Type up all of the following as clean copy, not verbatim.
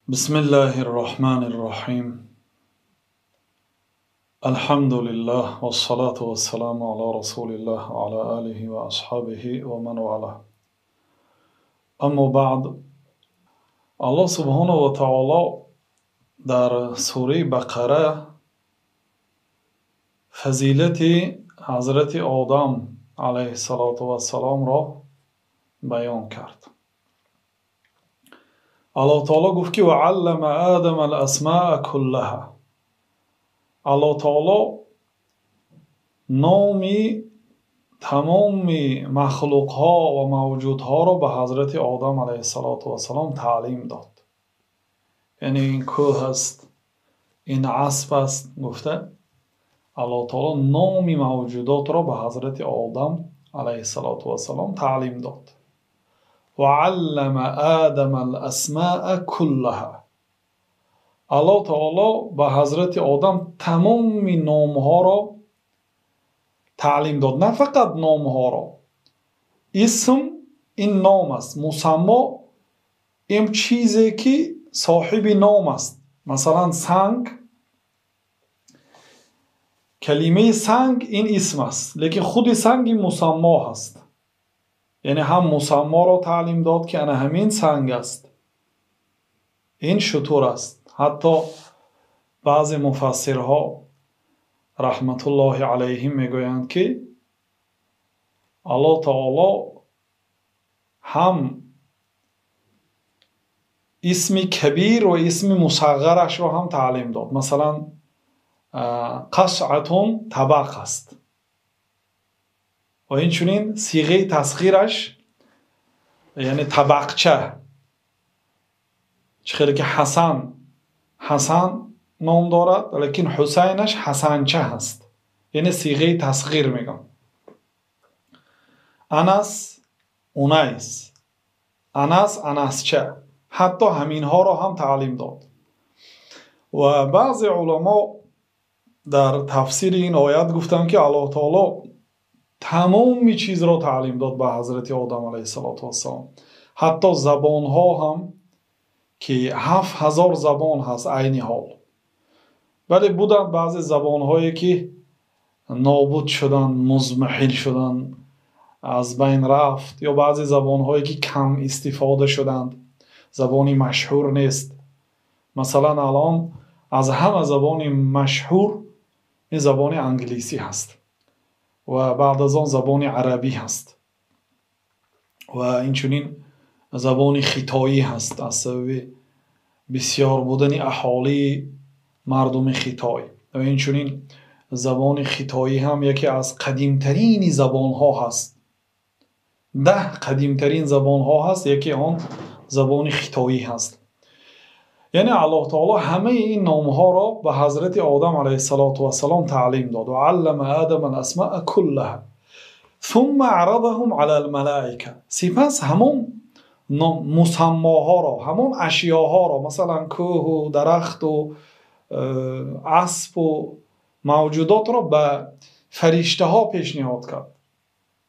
بسم الله الرحمن الرحيم. الحمد لله والصلاة والسلام على رسول الله وعلى آله وأصحابه ومن والاه. أما بعد، Аллоҳ سبحانه وتعالى дар сураи Бақара фазилати ҳазрати Одам عليه الصلاة والسلام ро баён кард. Аллоҳ таоло гуфт, ки وعلم آدم الأسماء كلها. Аллоҳ таоло номи тамоми махлуқҳо ва мавҷудҳоро ба ҳазрати Одам عليه الصلاة والسلام таълим дод. Яъне ин кӯҳ аст, ин асп аст гуфта, Аллоҳ таоло номи мавҷудотро ба ҳазрати Одам عليه الصلاة والسلام таълим дод. وعلم آدم الأسماء كلها. Аллоҳ таоло ба ҳазрати Одам тамоми номҳоро таълим дод. На фақат номҳоро. Исм ин ном аст, мусаммо ин чизе, ки соҳиби ном аст. Масалан, санг, калимаи санг ин исм аст, лекин худи санг ин мусаммо ҳаст. Яъне ҳам мусамморо таълим дод, ки ана ҳамин санг аст, ин шутур аст. Ҳатто баъзе муфассирҳо رحمة الله عليهم мегӯянд, ки Аллоҳ таоло ҳам исми кабир ва исми мусағғарашро ҳам таълим дод. Масалан, قصعة табақ аст ва инчунин сиғаи тасғираш, яъне табақча. Чӣ хеле ки Ҳасан Ҳасан ном дорад, лекин Ҳусайнаш Ҳасанча ҳаст, яъне сиғаи тасғир мегӯям. Анас, Унайс, Анас, Анасча, ҳатто ҳаминҳоро ҳам таълим дод. Ва баъзе уламо дар тафсири ин оят гуфтанд, ки Аллоҳ таоло тамоми чизро таълим дод ба ҳазрати Одам عليه الصلاة والسلام, ҳатто забонҳо ҳам, ки 7000 забон ҳаст айни ҳол. Вале буданд баъзе забонҳое, ки нобуд шуданд, музмаҳил шуданд, аз байн рафт, ё баъзе забонҳое, ки кам истифода шуданд, забони машҳур нест. Масалан, алон аз ҳама забони машҳур ин забони англисӣ ҳаст ва баъд аз он забони арабӣ ҳаст ва инчунин забони хитоӣ ҳаст, аз сабаби бисёр будани аҳолии мардуми Хитой. Ва инчунин забони хитоӣ ҳам яке аз қадимтарини забонҳо ҳаст. 10 қадимтарин забонҳо ҳаст, яке он забони хитоӣ ҳаст. Яъне Аллоҳ таоло ҳамаи ин номҳоро ба ҳазрати Одам عليه الصلاة والسلام таълим дод. وعلم آدم الأسماء كلها ثم عرضهم على الملائكة. Сипас ҳамон мусаммоҳоро, ҳамон ашёҳоро, масалан, кӯҳу дарахту аспу мавҷудотро ба фариштаҳо пешниҳод кард.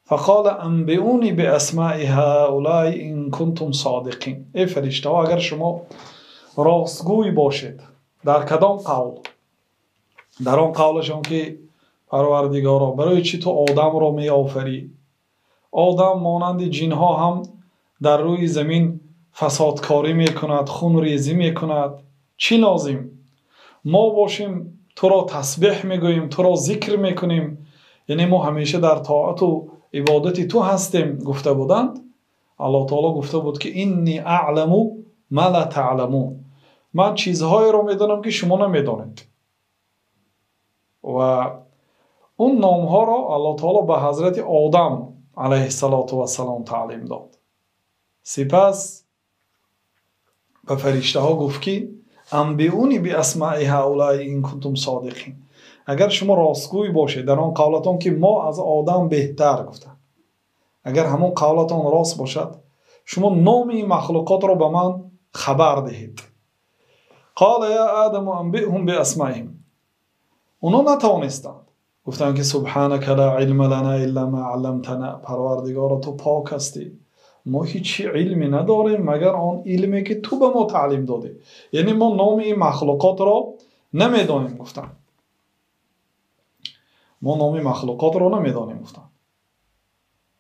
فقال أنبئوني بأسماء هؤلاء إن كنتم صادقين. Эй фариштаҳо, агар шумо ростгӯй бошед дар кадом қавл, дар он қавлашон, ки Парвардигоро, барои чӣ ту одамро меофарӣ? Одам монанди ҷинҳо ҳам дар рӯи замин фасодкорӣ мекунад, хунрезӣ мекунад. Чӣ лозим? Мо бошем, туро тасбеҳ мегӯем, туро зикр мекунем, яъне мо ҳамеша дар тоату ибодати ту ҳастем, гуфта буданд. Аллоҳ таоло гуфта буд, ки إني أعلم ما لا تعلمون, ман чизҳоеро медонам, ки шумо намедонед. Ва он номҳоро Аллоҳ таоло ба ҳазрати Одам عليه الصلاة والسلام таълим дод. Сипас ба фариштаҳо гуфт, ки أنبئوني بأسماء هؤلاء إن كنتم صادقين. Агар шумо ростгӯй бошед дар он қавлатон, ки мо аз Одам беҳтар гуфтанд, агар ҳамон қавлатон рост бошад, шумо номи ин махлуқотро ба ман хабар диҳед. قال يا آدم أنبئهم بأسمائهم. Оно натавонистанд, гуфтанд, ки سبحانك لا علم لنا إلا ما علمتنا. Парвардигоро, ту пок ҳастӣ, Мо ҳеҷ илме надорем магар он илме ки ту ба мо таълим додӣ. Яъне мо номи ин махлуқотро намедонем, гуфтанд. Мо номи махлуқотро намедонем, гуфтанд.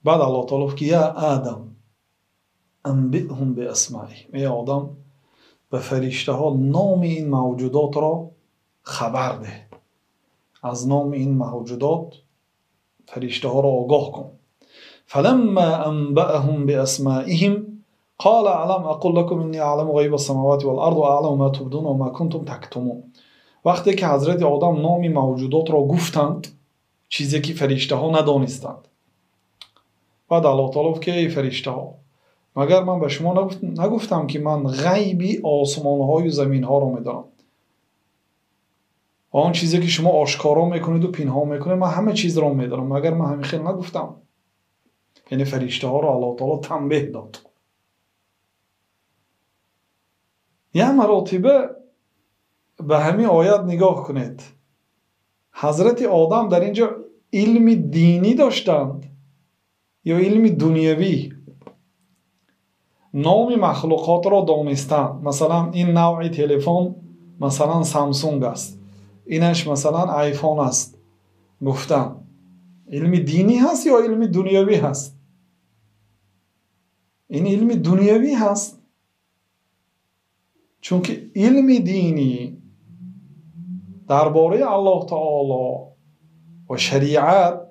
Баъд Аллоҳ таъоло гуфт ки я Одам анбиҳум биасмоиҳим, эй Одам ба фариштаҳо номи ин мавҷудотро хабар деҳ, аз номи ин мавҷудот фариштаҳоро огоҳ кун. فلما أنبأهم بأسمائهم قال ألم أقل لكم إني أعلم غيب السماوات والأرض وأعلم ما تبدون وما كنتم تكتمون. وقتی که حضرت آدم نام موجودات را گفتند، چیزی که فرشته‌ها ندانستند، بعد الله تعالی گفت که ای فرشته‌ها، مگر من به شما نگفتم که من غیبی آسمان‌ها و زمین‌ها را می‌دانم، آن چیزی که شما آشکارا می‌کنید و پنهان می‌کنید من همه چیز را می‌دانم، مگر من همین خیلی نگفتم؟ یعنی فرشته‌ها را الله تعالی تنبیه داد. یک مراتبه به همین آیت نگاه کنید، حضرت آدم در اینجا علم دینی داشتند یا علم دنیوی؟ نام مخلوقات را دانستند. مثلا این نوع تلفن مثلا سامسونگ است، اینش مثلا آیفون است، گفتن علم دینی هست یا علم دنیوی هست؟ این علم دنیوی هست، چون که علم دینی درباره الله تعالی و شریعت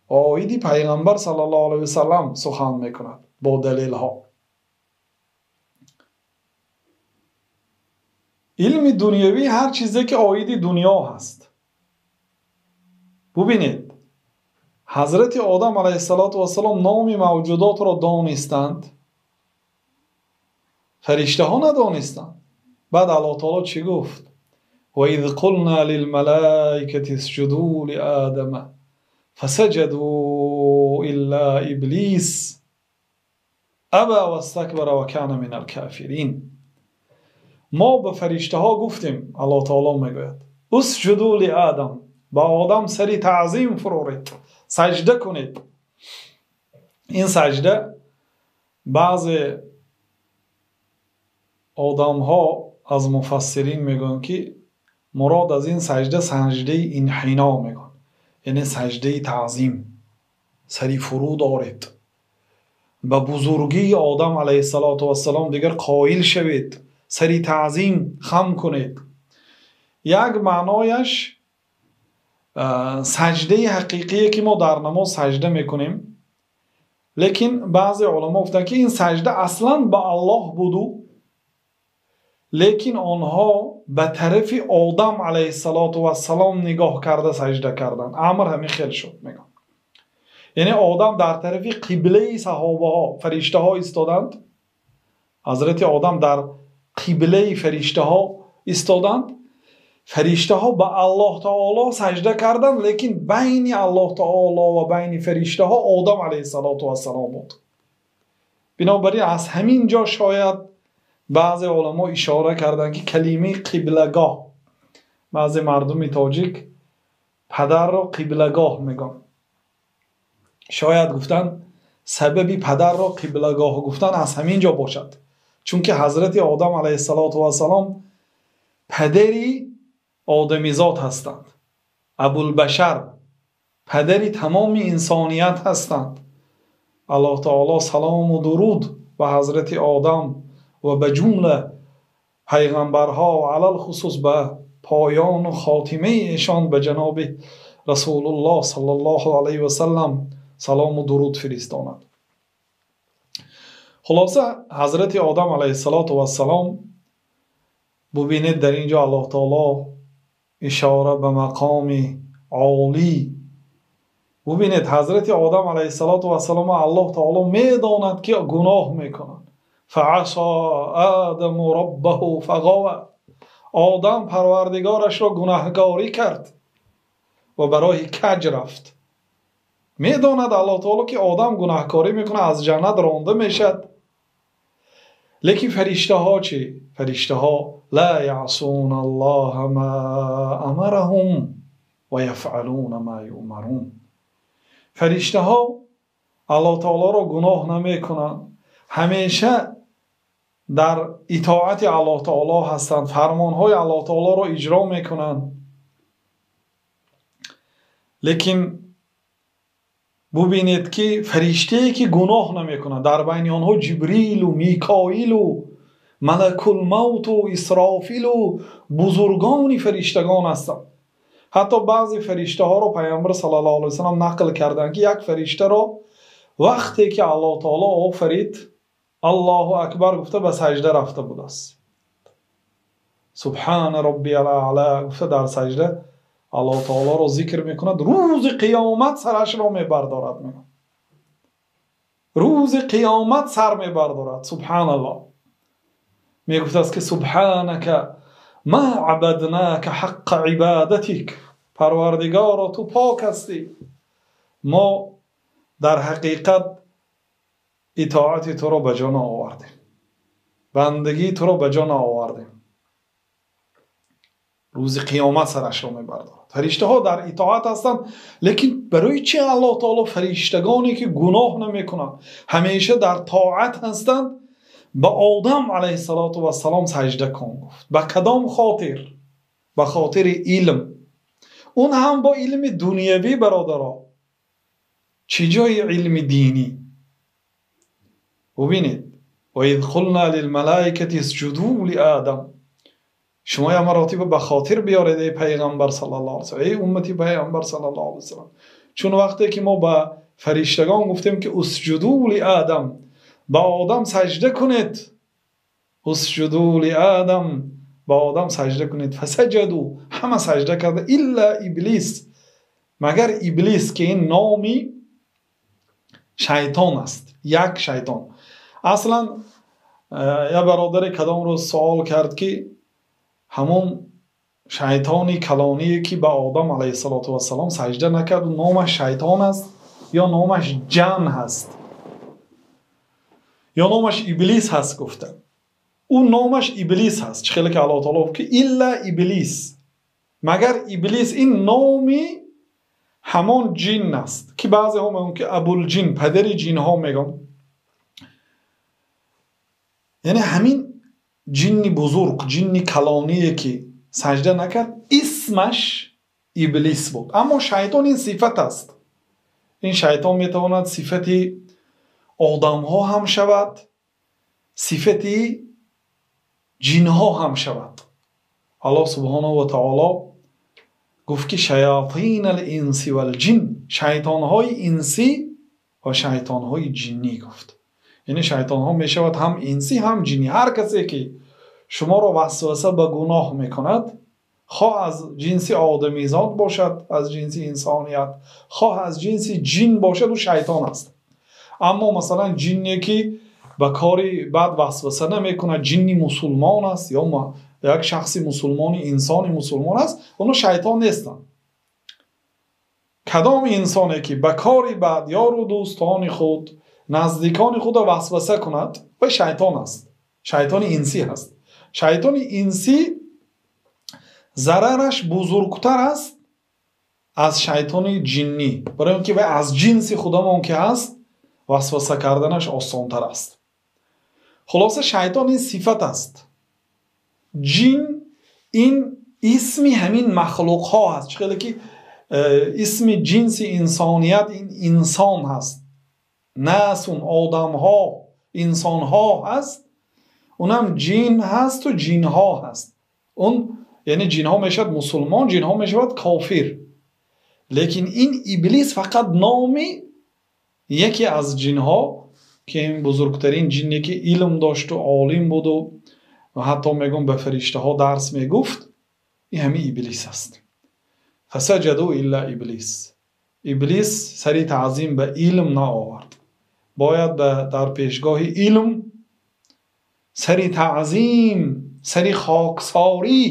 آیدی پیغمبر صلی الله علیه و سلم سخن میکند با دلیل ها. علم دنیوی هر چیزی که آیدی دنیا هست. ببینید حضرت آدم علیه السلام نام موجودات را دانستند، فرشته ها ندانستند. بعد الله تعالی چی گفت؟ و اذ قلنا للملائکة اسجدوا لآدم فسجدوا الا ابلیس ابا واستکبر وکان من الکافرین. ما به فرشته ها گفتیم، الله تعالی میگوید اسجدوا لآدم، با آدم سری تعظیم فرورید، سجده کنید. این سجده بعض آدم ها از مفسرین میگن که مراد از این سجده سجده انحنا میگن، یعنی سجده تعظیم، سری فرود آرید، به بزرگی آدم علیه السلام دیگر قائل شوید، سری تعظیم خم کنید. یک معنایش سجده حقیقیه که ما در نماز سجده میکنیم، لیکن بعضی علما گفتن که این سجده اصلا به الله بود، لیکن آنها به طرف آدم علیه السلام نگاه کرده سجده کردن. امر همین خیلی شد میگن، یعنی آدم در طرف قبله صحابه ها فرشته ها ایستادند، حضرت آدم در قبله فرشته ها ایستادند، فرشته ها به الله تعالی سجده کردند، لیکن بین الله تعالی و بین فرشته ها آدم علیه السلام بود. بنابراین از همین جا شاید بعضی علما اشاره کردند که کلمه قبلگاه، بعضی مردم تاجیک پدر را قبلگاه میگن، شاید گفتن سبب پدر را قبلگاه گفتن از همین جا باشد، چون که حضرت آدم علیه السلام پدری آدمیزاد هستند، ابوالبشر، پدری تمام انسانیت هستند. الله تعالی سلام و درود به حضرت آدم و به جمله پیغمبرها و علی الخصوص به پایان و خاتمه ایشان به جناب رسول الله صلی الله علیه و سلم سلام و درود فرستاند. خلاصه حضرت آدم علیه السلام ببینید در اینجا الله تعالی اشاره به مقام عالی. ببینید حضرت آدم علیه السلام الله تعالی میداند که گناه میکنند. فعصى آدم ربه فغوى، آدم پروردگارش را گناهکاری کرد و برای کج رفت. میداند الله تعالی که آدم گناهکاری میکنه، از جنت رانده میشد. لیکن فرشته ها چی؟ فرشته ها لا یعصون الله ما امرهم و یفعلون ما یؤمرون. فرشته ها الله تعالی را گناه نمیکنند Ҳамеша дар итоати Аллоҳ таоло ҳастанд, фармонҳои Аллоҳ таолоро иҷро мекунанд. Лекин бубинед, ки фариштае ки гуноҳ намекунад, дар байни онҳо Ҷибрилу Микоилу Малакулмавту Исрофилу бузургони фариштагон ҳастанд. Ҳатто баъзе фариштаҳоро Пайғамбар саллаллоҳу алайҳи васаллам нақл карданд, ки як фариштаро вақте ки Аллоҳ таоло офарид, Аллоҳу акбар гуфта ба саҷда рафта будааст. Субҳана роббиял аъла гуфта дар саҷда Аллоҳ таолоро зикр мекунад. Рӯзи қиёмат сарашро мебардорад, мегӯяд. Рӯзи қиёмат сар мебардорад. Субҳаналлоҳ. Мегуфтааст, ки субҳанака ма абаднака ҳаққа ибадатик. Парвардигоро, ту пок ҳастӣ. Мо дар ҳақиқат итоати туро ба ҷо наовардем, бандагии туро ба ҷо наовардем. Рӯзи қиёмат сарашро мебардорад. Фариштаҳо дар итоат ҳастанд, лекин барои чи Аллоҳ таоло фариштагоне ки гуноҳ намекунанд, ҳамеша дар тоат ҳастанд, ба Одам алайҳиссалоту вассалом саҷда кун гуфт? Ба кадом хотир? Ба хотири илм. Он ҳам бо илми дунявӣ, бародаро. Чӣ ҷои илми динӣ? Бубинед, ва из қулна лилмалаикати исҷуду лиодам. Шумо як маротиба ба хотир биёред, эй пайғамбар саллаллоҳу алайҳи васаллам, эй уммати пайғамбар саллаллоҳу алайҳи васаллам. Чун вақте ки мо ба фариштагон гуфтем, ки усҷуду лиодам, ба Одам саҷда кунед, усҷуду лиодам, ба Одам саҷда кунед, фасаҷаду, ҳама саҷда карда, илла иблис, магар Иблис, ки ин номи шайтон аст, як шайтон. Аслан як бародаре кадом рӯз суол кард, ки ҳамон шайтони калоние, ки ба Одам алайҳиссалоту вассалом саҷда накард, номаш шайтон аст ё номаш ҷан ҳаст ё номаш Иблис ҳаст? Гуфта, ӯ номаш Иблис ҳаст. Чӣ хеле ки Аллоҳ таоло гуфт, ки илла Иблис, магар Иблис, ин номи ҳамон ҷин аст, ки баъзеҳо мегӯянд, ки Абулҷин, падари ҷинҳо мегӯянд. Яъне ҳамин ҷинни бузург, ҷинни калоние, ки саҷда накард, исмаш Иблис буд. Аммо шайтон ин сифат аст. Ин шайтон метавонад сифати одамҳо ҳам шавад, сифати ҷинҳо ҳам шавад. Аллоҳ субҳонаҳу ва таоло гуфт, ки шаятин ал-инси вал-ҷин, шайтонҳои инсӣ ва шайтонҳои ҷиннӣ гуфт. Яъне шайтонҳо мешавад ҳам инсӣ, ҳам ҷиннӣ. Ҳар касе ки шуморо васваса ба гуноҳ мекунад, хоҳ аз ҷинси одамизод бошад, аз ҷинси инсоният, хоҳ аз ҷинси ҷин бошад, ӯ шайтон аст. Аммо масалан ҷинне ки ба кори бад васваса намекунад, ҷинни мусулмон аст ё як шахси мусулмони инсони мусулмон аст, оно шайтон нестанд. Кадом инсоне ки ба кори бад ёру дӯстони худ, наздикони худро васваса кунад, вай шайтон аст, шайтони инсӣ ҳаст. Шайтони инсӣ зарараш бузургтар аст аз шайтони ҷиннӣ, барои он ки вай аз ҷинси худамон ки ҳаст, васваса карданаш осонтар аст. Хулоса, шайтон ин сифат аст, ҷин ин исми ҳамин махлуқҳо ҳаст. Чӣ хеле ки исми ҷинси инсоният ин инсон ҳаст, насун, одамҳо, инсонҳо ҳаст, унам ҷин ҳасту ҷинҳо ҳаст. Он яъне ҷинҳо мешавад мусулмон, ҷинҳо мешавад кофир. Лекин ин Иблис фақат номи яке аз ҷинҳо, ки ин бузургтарин ҷинне, ки илм дошту олим буду ва ҳатто мегӯм ба фариштаҳо дарс мегуфт, ин ҳамин Иблис аст. Фасаҷаду илла Иблис. Иблис сари таъзим ба илм наовард. Бояд дар пешгоҳи илм сари таъзим, сари хоксорӣ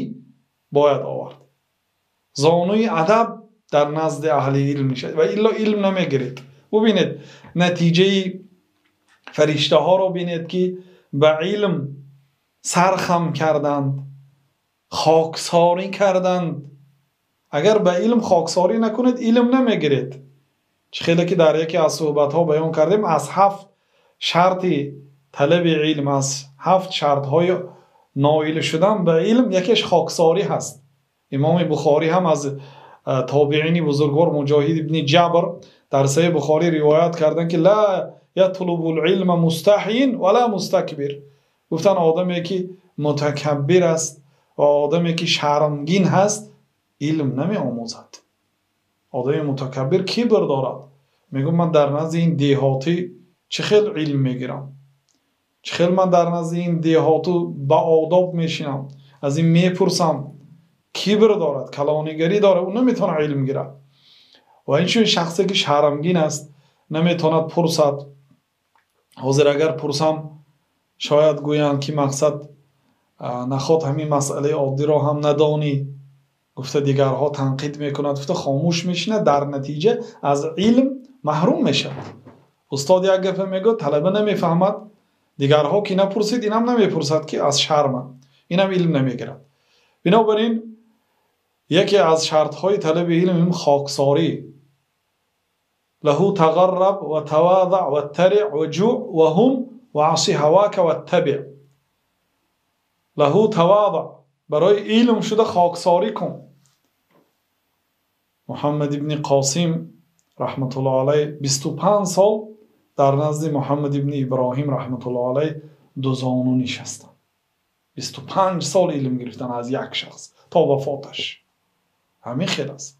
бояд овард. Зонуи адаб дар назди аҳли илм мешавад ва илло илм намегиред. Бубинед натиҷаи фариштаҳоро, бинед, ки ба илм сархам карданд, хоксорӣ карданд. Агар ба илм хоксорӣ накунед, илм намегиред. Чӣ хеле ки дар яке аз суҳбатҳо баён кардем, аз 7 шарти талаби илм, аз ҳафт шартҳои ноил шудан ба илм якеш хоксорӣ ҳаст. Имоми Бухорӣ ҳам аз тобеини бузургвор Муҷоҳид ибни Ҷабр дар Саҳеҳи Бухорӣ ривоят карданд, ки ла ятлубул илма мустаҳйин ва ла мустакбир. Гуфтанд одаме ки мутакаббир аст ва одаме ки шармгин ҳаст илм намеомӯзад. Одами мутакаббир кибр дорад. Мегӯяд ман дар назди ин деҳотӣ чӣ хел илм мегирам? Чӣ хел ман дар назди ин деҳоту ба одоб мешинам? Аз ин мепурсам. Кибр дорад, калонигарӣ дорад, ӯ наметавонад илм гирад. Ва инчунин шахсе ки шармгин аст наметавонад пурсад. Ҳозир агар пурсам шояд гӯянд ки мақсад наход ҳамин масъалаи оддиро ҳам надонӣ, гуфта дигарҳо танқид мекунад, гуфта хомӯш мешинад, дар натиҷа аз илм маҳрум мешавад. Устод як гапа мегӯяд, талаба намефаҳмад, дигарҳо ки напурсид, инам намепурсад ки аз шарма, инам илм намегирад. Бинобар ин яке аз шартҳои талаби илм ин хоксорӣ. Лаҳу тағарраб ва тавазаъ ва тариъ ва ҷӯъ ва ҳум ва аси ҳавака ва табиъ. Лаҳу тавазаъ, барои илм шуда хоксорӣ кун. Муҳаммад ибни Қосим раҳматуллоҳ алайҳ 25 сол дар назди Муҳаммад ибни Иброҳим раҳматуллоҳ алайҳ дузону нишастанд. 25 сол илм гирифтан аз як шахс то вафоташ. Ҳамин хел аст.